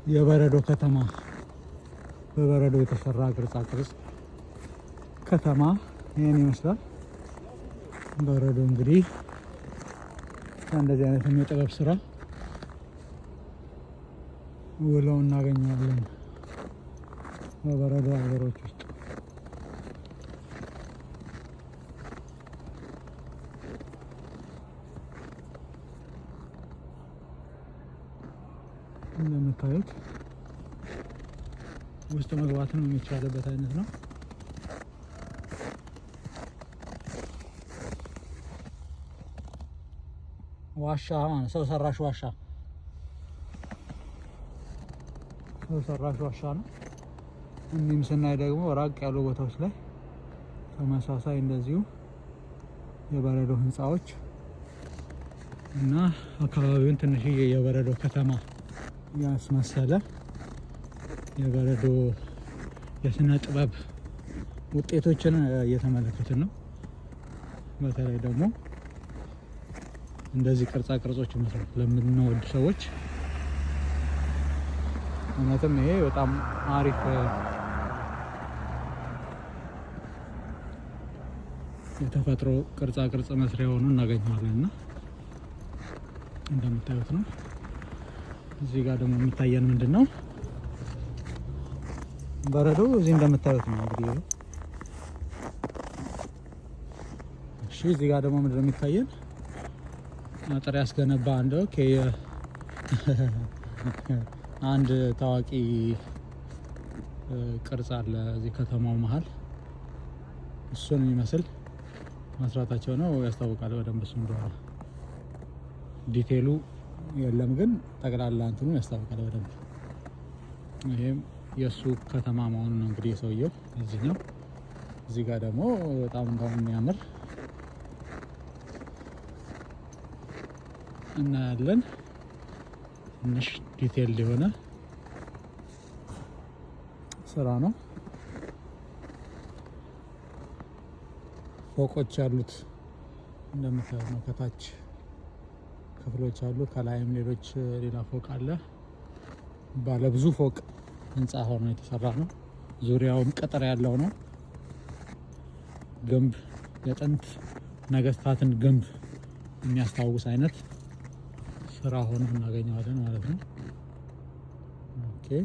የበረዶ ከተማ፣ በበረዶ የተሰራ ቅርጻ ቅርጽ ከተማ ይህን ይመስላል። በረዶ እንግዲህ እንደዚህ አይነት የጥበብ ስራ ውለው እናገኘዋለን በበረዶ ሀገሮች ውስጥ። እንደምታዩት ውስጥ መግባትም የሚቻልበት አይነት ነው። ዋሻ ማለት ሰው ሰራሽ ዋሻ፣ ሰው ሰራሽ ዋሻ ነው። እንዲህም ስናይ ደግሞ ራቅ ያሉ ቦታዎች ላይ ተመሳሳይ እንደዚሁ የበረዶ ህንፃዎች እና አካባቢውን ትንሽዬ የበረዶ ከተማ ያስመሰለ የበረዶ የስነ ጥበብ ውጤቶችን እየተመለከትን ነው። በተለይ ደግሞ እንደዚህ ቅርጻ ቅርጾች መስራት ለምንወድ ሰዎች እውነትም ይሄ በጣም አሪፍ የተፈጥሮ ቅርጻ ቅርጽ መስሪያ ሆኖ እናገኘዋለን እና እንደምታዩት ነው። እዚህ ጋር ደግሞ የሚታየን ምንድን ነው? በረዶ እዚህ እንደምታዩት ነው እንግዲህ። እሺ፣ እዚህ ጋር ደግሞ ምንድን ነው የሚታየን? አጥር ያስገነባ አንድ okay አንድ ታዋቂ ቅርጽ አለ እዚህ ከተማው መሀል፣ እሱን የሚመስል መስራታቸው ነው ያስታውቃል በደንብ እሱ እንደሆነ። Detail ኡ የለም ግን ጠቅላላ እንትኑ ያስታውቃል በደንብ። ይሄም የእሱ ከተማ መሆኑ ነው እንግዲህ የሰውየው እዚህ ነው። እዚህ ጋር ደግሞ በጣም እንደውም የሚያምር እናያለን። ትንሽ detail የሆነ ስራ ነው። ፎቆች ያሉት እንደምታዩት ነው። ከታች ክፍሎች አሉ፣ ከላይም ሌሎች ሌላ ፎቅ አለ። ባለ ብዙ ፎቅ ህንፃ ሆኖ የተሰራ ነው። ዙሪያውም ቅጥር ያለው ነው። ግንብ፣ የጥንት ነገስታትን ግንብ የሚያስታውስ አይነት ስራ ሆኖ እናገኘዋለን ማለት ነው። Okay፣